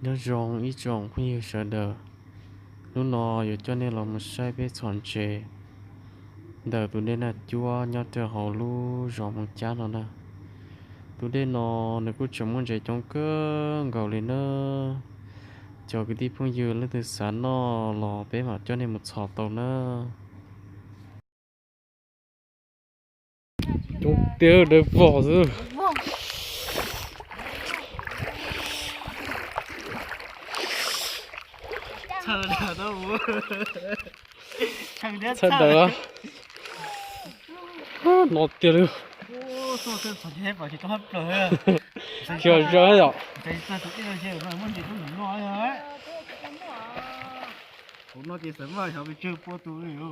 Nyob zoo ib tsoom phooj ywg sawv daws, hnub no yuav coj nej los mus saib peb txhom ntses ntawm tus dej Naj Cuab nyob rau hauv lub zos Moos Cab no na. Tus dej no nws kuj tseem muaj ntses coob kawg nkaus li na. Cov kwv tij phooj ywg leej twg xav noj los peb mam coj nej mus txhom tau na. Coob tiag, dawb vog xwb. Txhawj ntawd no tiag li. Khiav zog yom.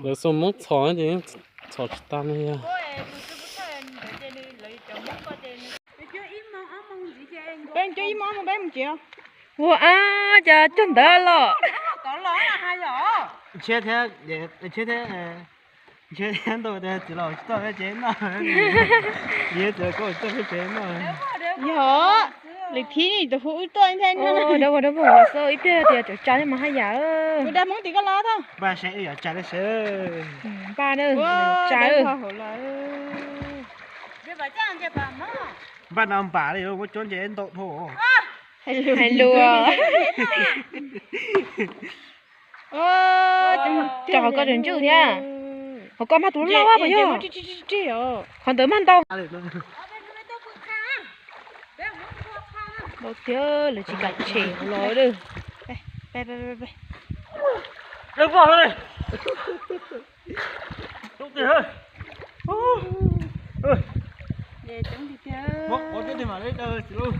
Lawv xuas moob txhom ces txhom tsis tag li yog. Peb mus ib hmos peb mus tsev. Ua ab, cas cog ntawd los. Ntshe thiab, ntshe thiab, ntshe thiab ntau tias txiv laus tsis tau ces noj. Txiv laus koj tsis tau ces noj. Yog, lwm thib tus hu wb tuaj thiab. Dab vog dab vog los xwb, ib pliag tias cov tsa thiab mas haj yam. Kuv dag Hmoob tim koj los tau. Npaj seb wb yuav tsa li seb. Npaj na, tsa. Npaj no npam li muab cuab ntses ntau dhau. Hais lus. Cov hauv koj tseem ntswj thiab. Hauv koj mag tus loj loj puas yog? Qhov ntawd mag ntau. Ntau tiag, lawv tsis kam tshem hauv los lawm. Coob tiag. Coob tiag.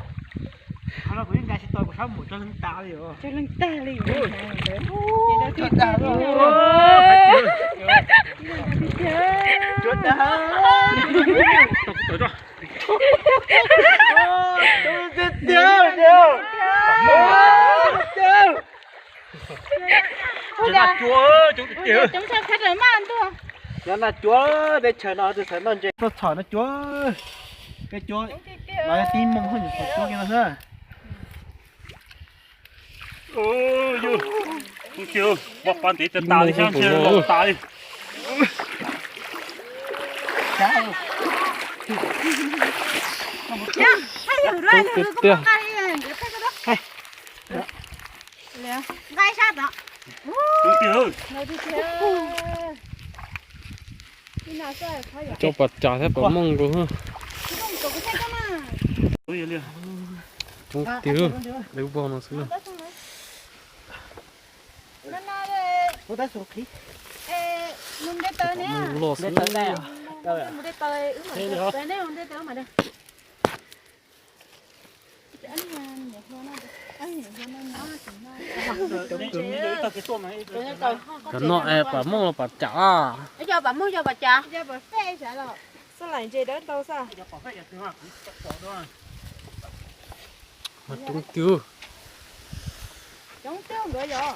Kuv nkag tsis tau, kuv sab mus tso leeg tas li os. Tso leeg tag li. Coob tiag. Cov nas cuab, coob tiag tiag. Cov nas cuab, teb chaws no tus txawm noj ntses tuaj txhom nas cuab. Peb cuab los yog tib moos hoj yus txhom cuab kiag no xwb. Yus, coob tiag, pom pas ntev tas tas li, xyov ntshe los tas li. Coob tiag tiag. Coob pas cas thiab pas mooj nkaus. Coob tiag, dawb vog no xwb na. Pas mooj loj xwb. Cov no es pas mooj los pas cas? Cov pas mooj cov pas cas? Xab laim ntses dawb ntau xwb. Mas coob twg. Coob twg nkawd yog.